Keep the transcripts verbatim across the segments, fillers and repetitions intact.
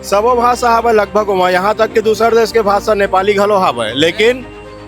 सबो भाषा हवय लगभग ओमा, यहाँ तक कि दूसर देश के भाषा नेपाली घलो हवय, लेकिन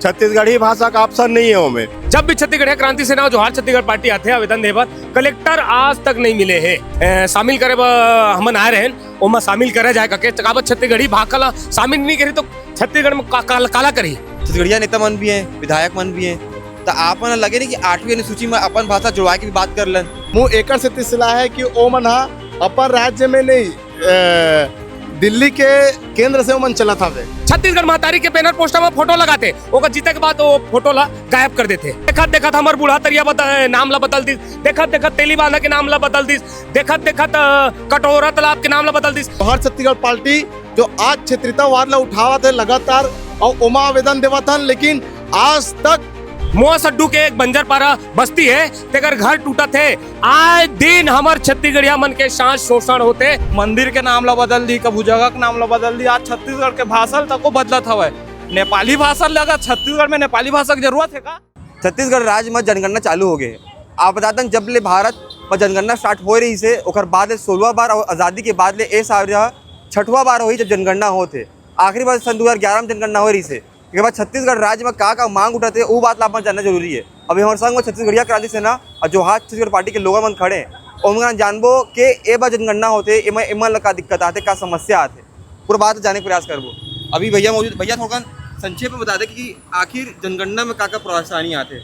छत्तीसगढ़ी भाषा का ऑप्शन नहीं है ओमे। जब भी छत्तीसगढ़िया क्रांति सेना अउ जोहार छत्तीसगढ़ पार्टी आथे आवेदन दे बर, कलेक्टर आज तक नहीं मिले हे। ए, शामिल करे बर हमन आए रहेन, ओमा शामिल करे जाए कके, काबर छत्तीसगढ़ी भाखा ला शामिल नहीं करी तो छत्तीसगढ़ में का, का, काला करी? छत्तीसगढ़िया नेता मन भी हैं, विधायक मन भी हैं, त आप मन लगे नहीं कि आठवीं अनुसूची में अपन भाषा जुड़वाए के भी बात कर लेन? मोर एकर सेती सलाह है कि ओमन ह अपन राज्य में नहीं, अ, दिल्ली के केंद्र से ओमन चलत हवे। छत्तीसगढ़ महतारी के बैनर पोस्टर में फोटो लगाथे, ओकर जीते के बाद वो फोटो ला गायब कर देथे। देखत देखत हमर बूढ़ा तरिया बदल, नाम ला बदल दिस, देखत देखत तेली बांधा के नाम ला बदल दिस, देखत देखत, अ, कटोरा तालाब के नाम ला बदल दिस। जोहार छत्तीसगढ़ पार्टी जो आज क्षेत्रीयतावाद ला उठावत है लगातार अउ ओमा आवेदन देवत हन, लेकिन आज तक मोआ सड्डू के एक बंजर पारा बस्ती है, तेकर घर टूटत है। आए दिन हमर छत्तीसगढ़िया मन के साथ शोषण होते। मंदिर के नाम ला बदल दी, कभू जगह के नाम ला बदल दी। आज छत्तीसगढ़ के भाषा तको बदलत हवय। नेपाली भाषा लगा, छत्तीसगढ़ में नेपाली भाषा के जरूरत है का? छत्तीसगढ़ राज्य में जनगणना चालू हो गए। आप बता दें, जब ले भारत में जनगणना स्टार्ट हो रही से, ओकर बाद ले सोलवा बार और आज़ादी के बाद ले ए साल यह छठवा बार होही जब जनगणना होत हे। आखिरी बार सन दो हज़ार ग्यारह में जनगणना हो रही से। एकर बाद छत्तीसगढ़ राज्य में का का मांग उठत हे, वो बात ला अपन जानना जरूरी है। अभी हमारे संग में छत्तीसगढ़िया क्रांति सेना और जोहार छत्तीसगढ़ पार्टी के लोगन मन खड़े हैं। ओमन जानबो के ए बार जनगणना होते, एमा, एमन ला का दिक्कत आते, का समस्या आते, पूरा बात जाने के प्रयास करबो। अभी भैया मौजूद, भैया थोड़ा संक्षेप में बता दे कि आखिर जनगणना में का का परेशानी आते?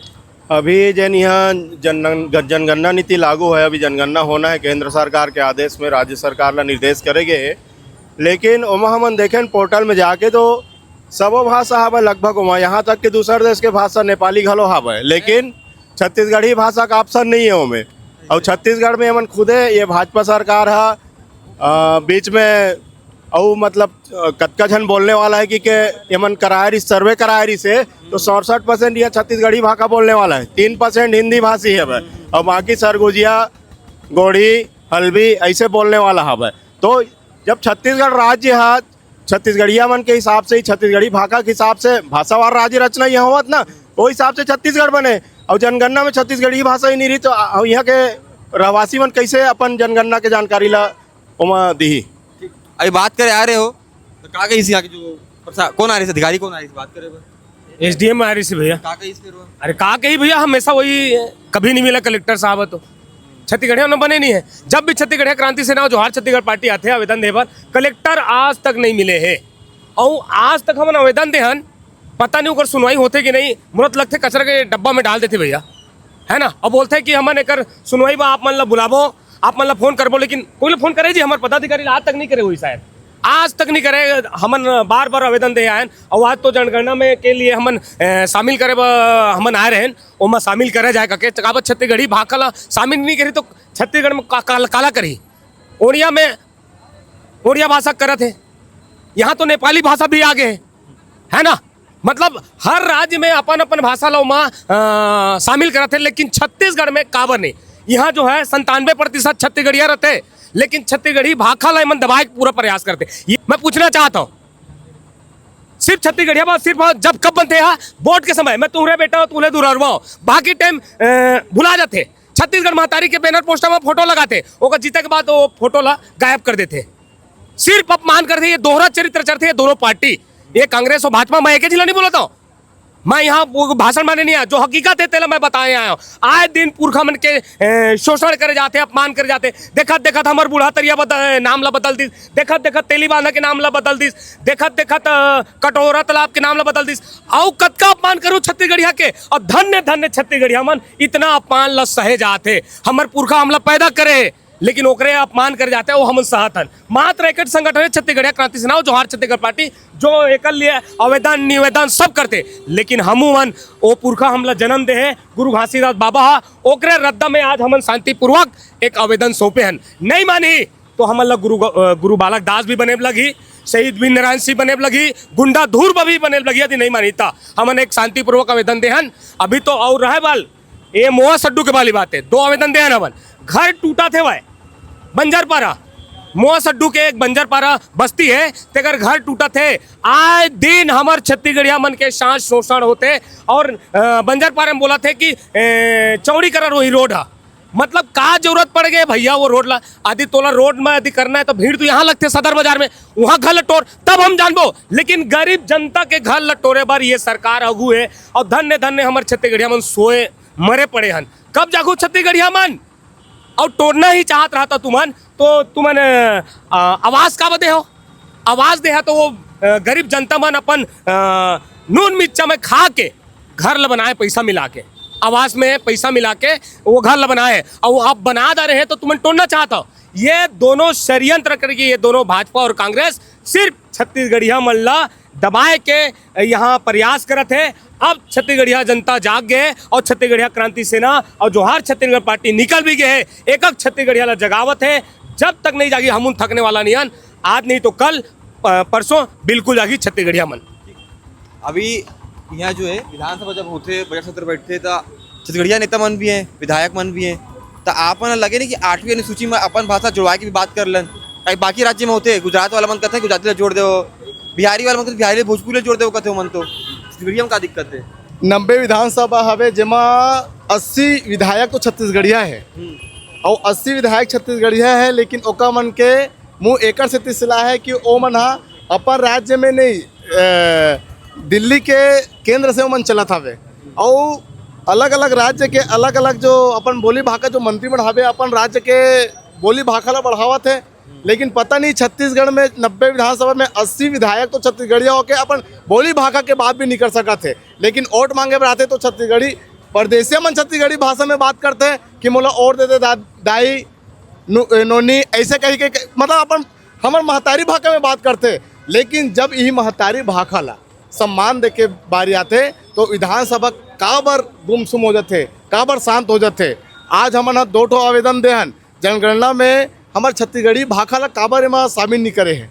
अभी जेन यहाँ जन-, जनगणना नीति लागू है, अभी जनगणना होना है, केंद्र सरकार के आदेश में राज्य सरकार ला निर्देश करे गए हे, लेकिन ओमा हमन देखेन पोर्टल में जाके तो सबो भाषा हवय लगभग ओमा, यहाँ तक कि दूसर देश के भाषा नेपाली घलो हवय, लेकिन छत्तीसगढ़ी भाषा का ऑप्शन नहीं है ओमे। और छत्तीसगढ़ में हमन खुदे ये भाजपा सरकार ह, अ, बीच में अउ मतलब, अ, कतका झन बोलने वाला है कि के एमन कराए रिस, सर्वे कराए रिस हे, तो सड़सठ परसेंट यहाँ छत्तीसगढ़ी भाखा बोलने वाला है, तीन परसेंट हिंदी भाषी है भाई, और बाकी सरगुजिया, गोंडी, हल्बी ऐसे बोलने वाला है भाई। तो जब छत्तीसगढ़ राज्य है, छत्तीसगढ़िया मन के हिसाब से ही, छत्तीसगढ़ी भाखा के हिसाब से भाषावार राज्य रचना यहाँ होवत ना, वो हिसाब से छत्तीसगढ़ बने। और जनगणना में छत्तीसगढ़ी भाषा ही नहीं रही, तो आ-, यहाँ के रहवासी मन कैसे अपन जनगणना के जानकारी ला ओमा दिही? अभी बात करे आ रहे हो, तो का कही यहाँ के जो प्रसा-, कौन आ रही, अधिकारी कौन आ रही, बात करे बर? एसडीएम आ रही से भैया। का कही फिर वो? अरे का कही भैया, हमेशा वही, कभी नहीं मिला कलेक्टर साहब है तो। छत्तीसगढ़िया ना बने नहीं है। जब भी छत्तीसगढ़िया क्रांति सेना और जोहार छत्तीसगढ़ पार्टी आथे आवेदन दे बर, कलेक्टर आज तक नहीं मिले हे। और आज तक हमन आवेदन दे हन, पता नहीं ओकर सुनवाई होथे कि नहीं, मुरत लगथे कचरा के डब्बा में डाल देथे भैया, है ना। और बोलथे कि हमन एकर सुनवाई बा, आप मन ला बुलाबो, आप मन ला फोन करबो, लेकिन कोई ला फोन करे जी, हमर पदाधिकारी ला आज तक नहीं करे होही शायद। आज तक नहीं करे। हमन बार बार आवेदन दे आयन, और आज तो जनगणना में के लिए हमन, ए, शामिल करे बर हमन आए रहेन, ओमा शामिल करे जाए कके, काबर छत्तीसगढ़ी भाखा ला शामिल नहीं करी तो छत्तीसगढ़ में का, का, काला करी? ओड़िया में ओड़िया भाषा करत हे, यहाँ तो नेपाली भाषा भी आ गए हे, है ना। मतलब हर राज्य में अपन अपन भाषा ला ओमा, अ, शामिल करत हे, लेकिन छत्तीसगढ़ में काबर नहीं? यहाँ जो है संतानवे प्रतिशत छत्तीसगढ़िया रहते, लेकिन छत्तीसगढ़ी भाखा ला एमन दबाए के पूरा प्रयास करते। ये मैं पूछना चाहता हूँ, सिर्फ छत्तीसगढ़िया बात सिर्फ जब कब बनते हैं? वोट के समय। मैं तुहरे बेटा हूँ, तुहरे दुरारवा हूँ, बाकी टाइम भुला जाते। छत्तीसगढ़ महतारी के बैनर पोस्टर में फोटो लगाते, ओकर जीते के बाद वो फोटो ला गायब कर देते। सिर्फ अपमान करते। ये दोहरा चरित्र चलते, ये दोनों पार्टी, ये कांग्रेस और भाजपा। मैं एक ही जिला नहीं बोलता हूँ, मैं यहाँ वो भाषण माने नहीं आया, जो हकीकत है तेला मैं बताए आया हूँ। आए दिन पुरखा मन के, ए, शोषण करे जाते, अपमान करे जाते। देखत देखत हमर बूढ़ा तरिया बदल, नाम ला बदल दिस, देखत देखत तेली बांधा के नाम ला बदल दिस, देखत देखत, अ, कटोरा तालाब के नाम ला बदल दिस। अउ कतका अपमान करू छत्तीसगढ़िया के, और धन्य धन्य छत्तीसगढ़िया मन इतना अपमान ला सहे जात हे। हमर पुरखा हमला पैदा करे, लेकिन ओकरे अपमान करे जाते, वो हमन सहत हन। मात्र एक संगठन है छत्तीसगढ़िया क्रांति सेना, जोहार छत्तीसगढ़ पार्टी, जो एकर लिए आवेदन निवेदन सब करते, लेकिन हमू मन ओ पुरखा हमला जन्म दे हे गुरु घासीदास बाबा हा, ओकरे रद्दा में आज हमन शांतिपूर्वक एक आवेदन सौंपे हन। नहीं मानी तो हमन ला गुरु ग-, अ, गुरु बालक दास भी बने लगही, शहीद वीर नारायण सिंह बने लगही, गुंडा धूर्ब भी बने लगही। यदि नहीं मानी त हमन एक शांतिपूर्वक आवेदन देहन। अभी तो और रहे बाल, ये मोआ सड्डू के वाली बात है, दो आवेदन देहन हमन। घर टूटा थे भाई, बंजर पारा, मोआ सड्डू के एक बंजर पारा बस्ती है, तेकर घर टूटा थे। आए दिन हमर छत्तीसगढ़िया मन के साथ शोषण होते और, अ, बंजर पारा में बोला थे कि, ए, चौड़ी करा रोही रोड हा। मतलब का जरूरत पड़ गए भैया वो रोड ला? यदि तोला रोड में यदि करना है तो भीड़ तो यहाँ लगथे सदर बाजार में, वहाँ घर ल टोर, तब हम जानबो। लेकिन गरीब जनता के घर ल टोरे बर ये सरकार आगू है। और धन्य धन्य हमर छत्तीसगढ़िया मन सोए मरे पड़े हन। कब जागू छत्तीसगढ़िया मन? और टोरना ही चाहत रहता तुमन तो तुमन, अ, आवास का बदे हो? आवास दे हा तो वो, अ, गरीब जनता मन अपन, अ, नून मिर्चा में खा के घर ल बनाए पैसा मिला के, आवास में पैसा मिला के वो घर ल बनाए, और आप बना दा रहे तो तुमन टोरना चाहता हो। ये दोनों षड्यंत्र करके ये दोनों भाजपा और कांग्रेस सिर्फ छत्तीसगढ़िया मन ला दबाए के यहाँ प्रयास करत है। अब छत्तीसगढ़िया जनता जाग गए और छत्तीसगढ़िया क्रांति सेना और जोहार छत्तीसगढ़ पार्टी निकल भी गए है, एक एक छत्तीसगढ़िया ला जगावत है। जब तक नहीं जागी, हमन थकने वाला नहीं हन। आज नहीं तो कल, प-, परसों बिल्कुल जागी छत्तीसगढ़िया मन। अभी यहाँ जो है विधानसभा जब होथे, बजट सत्र बैठथे, त छत्तीसगढ़िया नेता मन भी हैं, विधायक मन भी हैं, त आप मन लगे नहीं कि आठवीं अनुसूची में अपन भाषा जुड़वाए के भी बात कर लेन? काहे बाकी राज्य में होथे, गुजरात वाला मन कहथे गुजराती ला जोड़ देव, बिहारी वाला मन कहथे बिहारी ला भोजपुरी ला जोड़ देव, कहथे ओमन तो। छत्तीसगढ़िया में का दिक्कत है? नब्बे विधानसभा हवे, जेमा अस्सी विधायक तो छत्तीसगढ़िया है, हम्म। और अस्सी विधायक छत्तीसगढ़िया है, लेकिन ओकर मन के मुंह एकर सेती सिला है कि ओमन ह अपन राज्य में नहीं, अ, दिल्ली के केंद्र से ओमन चलत हवे, और अलग-अलग राज्य के अलग-अलग जो अपन बोली भाखा जो मंत्री मन हवे, अपन राज्य के बोली भाखा ला बढ़ावत है। लेकिन पता नहीं छत्तीसगढ़ में नब्बे विधानसभा में अस्सी विधायक तो छत्तीसगढ़िया होके अपन बोली भाखा के बात भी नहीं कर सकत है, लेकिन वोट मांगे बर आथे तो छत्तीसगढ़ी, परदेसिया मन छत्तीसगढ़ी भाषा में बात करथे कि मोला वोट दे दे दा-, दाई, नो-, ए, नोनी, ऐसे कही के, के, मतलब अपन हमर महतारी भाखा में बात करथे। लेकिन जब इही महतारी भाखा ला सम्मान देके बारी आथे तो विधानसभा काबर गुमसुम हो जाथे, काबर शांत हो जाथे? आज हमन ह दो ठो आवेदन दे हन, जनगणना में हमर छत्तीसगढ़ी भाखा ला काबर एमा शामिल नहीं करे हे,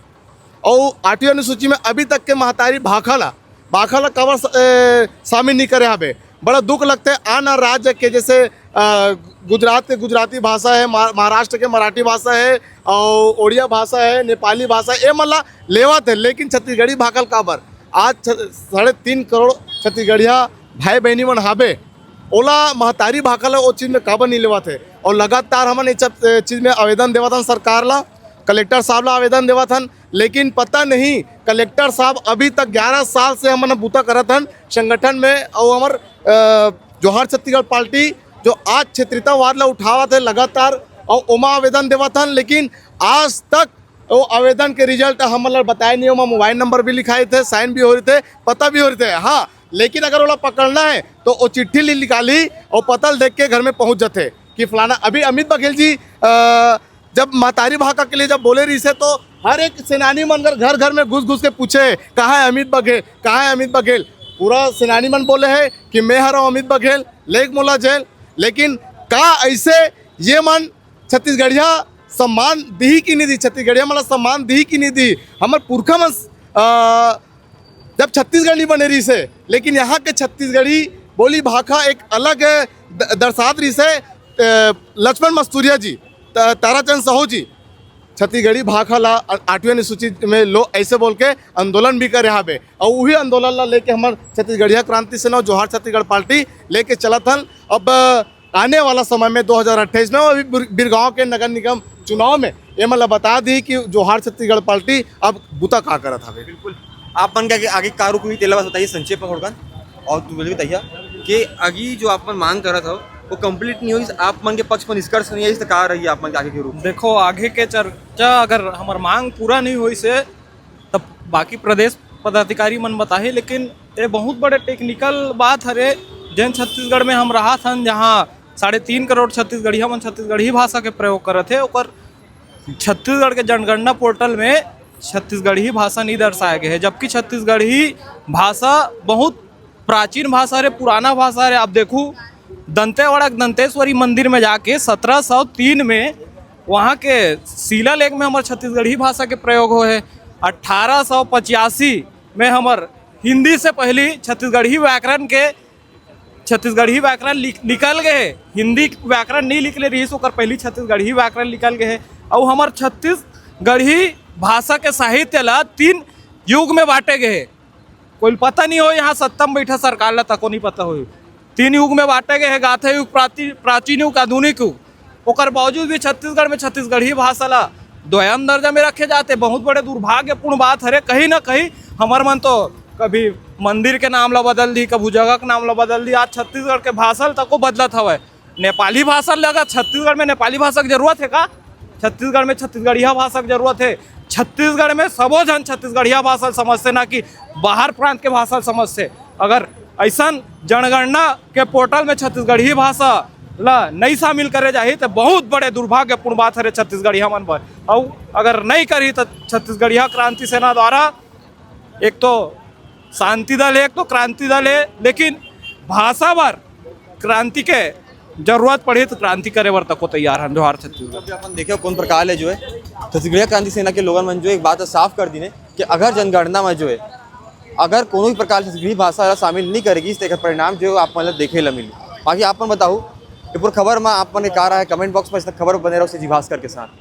और आठवीं अनुसूची में अभी तक के महतारी भाखा ला, भाखा ला काबर स-, ए, शामिल नहीं करे हवे। बड़ा दुख लगथे, आन राज्य के जैसे, अ, गुजरात के गुजराती भाषा है, महा-, महाराष्ट्र के मराठी भाषा है, और ओड़िया भाषा है, नेपाली भाषा है, ए मन ला लेवत है, लेकिन छत्तीसगढ़ी भाखा ला काबर? आज छ-, साढ़े तीन करोड़ छत्तीसगढ़िया भाई बहनी मन हाबे, ओला महतारी भाखा ला ओ चीज में काबर नहीं लेवत है? और लगातार हमन ये सब, ए, चीज में आवेदन देवत हन सरकार ला, कलेक्टर साहब ला आवेदन देवत हन, लेकिन पता नहीं कलेक्टर साहब अभी तक ग्यारह साल से हमन बूता करत हन संगठन में, और हमर, अ, जोहार छत्तीसगढ़ पार्टी जो आज क्षेत्रीयतावाद ला उठावत है लगातार, और ओमा आवेदन देवत हन, लेकिन आज तक वो आवेदन के रिजल्ट हमन ला बताए नहीं, ओमा मोबाइल नंबर भी लिखाए थे, साइन भी हो रहे थे, पता भी हो रहे थे। हाँ, लेकिन अगर ओला पकड़ना है तो वो चिट्ठी ली निकाली और पता ल देख के घर में पहुंच जाते कि फलाना। अभी अमित बघेल जी, अ, जब महतारी भाखा के लिए जब बोले रहिसे तो हर एक सेनानी मन घर, घर घर में घुस घुस के पूछे, "कहाँ है अमित बघेल, कहाँ है अमित बघेल?" पूरा सेनानी मन बोले है कि "मैं हरव अमित बघेल, लेग मोला जेल।" लेकिन का ऐसे ये मन छत्तीसगढ़िया सम्मान दिही कि नहीं दिही, छत्तीसगढ़िया मन ला सम्मान दिही कि नहीं दिही? हमर पुरखा मन, अ, जब छत्तीसगढ़ नहीं बने रहिसे, लेकिन यहाँ के छत्तीसगढ़ी बोली भाखा एक अलग द-, दर्शात रहिसे, अ, लक्ष्मण मस्तुरिया जी, त-, ताराचंद साहू जी, छत्तीसगढ़ी भाखा ला अ-, आठवीं अनुसूची में लो, ऐसे बोल के आंदोलन भी करे हाबे, और वही आंदोलन ला लेके हमर छत्तीसगढ़िया क्रांति सेना और जोहार छत्तीसगढ़ पार्टी लेके चलत हन। अब आने वाला समय में दो हज़ार अट्ठाईस में, अभी बिर-, बिरगांव के नगर निगम चुनाव में, ये मतलब बता दी कि जोहार छत्तीसगढ़ पार्टी अब बुता का करत हवे। बिल्कुल। आप मन के आगे, आगे का रुख हुई, तेला बस बताइए संक्षेप में थोड़कन। और तू बोलिए भैया कि अगी जो आप मन मांग करत हो, वो कंप्लीट नहीं हुई, आप मन के पक्ष पर निष्कर्ष नहीं है, इस का रही आप मन के आगे के रुख? देखो, आगे के चर्चा अगर हमर मांग पूरा नहीं होइसे, तब बाकी प्रदेश पदाधिकारी मन बताही, लेकिन ये बहुत बड़े टेक्निकल बात हरे, जेन छत्तीसगढ़ में हम रहा थन, जहाँ साढ़े तीन करोड़ छत्तीसगढ़िया मन छत्तीसगढ़ी भाषा के प्रयोग करत हे, ओकर छत्तीसगढ़ के जनगणना पोर्टल में छत्तीसगढ़ी भाषा नहीं दर्शाए गए हे, जबकि छत्तीसगढ़ी भाषा बहुत प्राचीन भाषा हरे, पुराना भाषा हरे। आप देखू, दंतेवाड़ा के दंतेश्वरी मंदिर में जाके सत्रह सौ तीन में वहाँ के शिलालेख में हमर छत्तीसगढ़ी भाषा के प्रयोग होए हे। अठारह सौ पचासी में हमर हिंदी से पहली छत्तीसगढ़ी व्याकरण के, छत्तीसगढ़ी व्याकरण लिख-, निकल गए हे। हिंदी व्याकरण नहीं लिखले रहिस, ओकर पहली छत्तीसगढ़ी व्याकरण निकल गए हे। अउ हमर छत्तीसगढ़ी भाषा के साहित्य ला तीन युग में बांटे गए हे। कोई पता नहीं हो, यहाँ सत्ता में बैठा सरकार ला तको नहीं पता हो। तीन युग में बांटे गए हे, गाथा युग, प्राची-, प्राचीन युग, आधुनिक युग। ओकर बावजूद भी छत्तीसगढ़ में छत्तीसगढ़ी भाषा ला दोयम दर्जा में रखे जाते। बहुत बड़े दुर्भाग्यपूर्ण बात हरे। कहीं ना कहीं हमर मन तो कभी मंदिर के नाम ला बदल दी, कभू जगह के नाम ला बदल दी। आज छत्तीसगढ़ के भाषा ल तको बदलत हवय। नेपाली भाषा ल, अगर छत्तीसगढ़ में नेपाली भाषा के जरूरत हे का? छत्तीसगढ़ में छत्तीसगढ़िया भाषा के जरूरत हे। छत्तीसगढ़ में सबो झन छत्तीसगढ़िया भाषा ल समझथे, ना कि बाहर प्रांत के भाषा ल समझथे। अगर ऐसन जनगणना के पोर्टल में छत्तीसगढ़ी भाषा ला नहीं शामिल करे जाही, तो बहुत बड़े दुर्भाग्यपूर्ण बात हरे छत्तीसगढ़िया मन बर। अउ अगर नहीं करही, तो छत्तीसगढ़िया क्रांति सेना द्वारा एक तो शांति दल है, एक तो क्रांति दल है, लेकिन भाषा बर क्रांति के जरूरत पड़ही तो क्रांति करे बर तको तैयार हन। जोहार छत्तीसगढ़। जब अपन देखे कोन प्रकार ले जो है छत्तीसगढ़िया क्रांति सेना के लोगन मन जो एक बात साफ कर दीने कि अगर जनगणना में जो है अगर कोनो भी प्रकार से छत्तीसगढ़ी भाषा ला शामिल नहीं करेगी तो एकर परिणाम जो है आप मन ला देखे ला मिली। बाकी आप मन बताओ ये पूरा खबर में आप मन के का राय है, कमेंट बॉक्स में। इस तक खबर बने रहो सी जी भास्कर के साथ।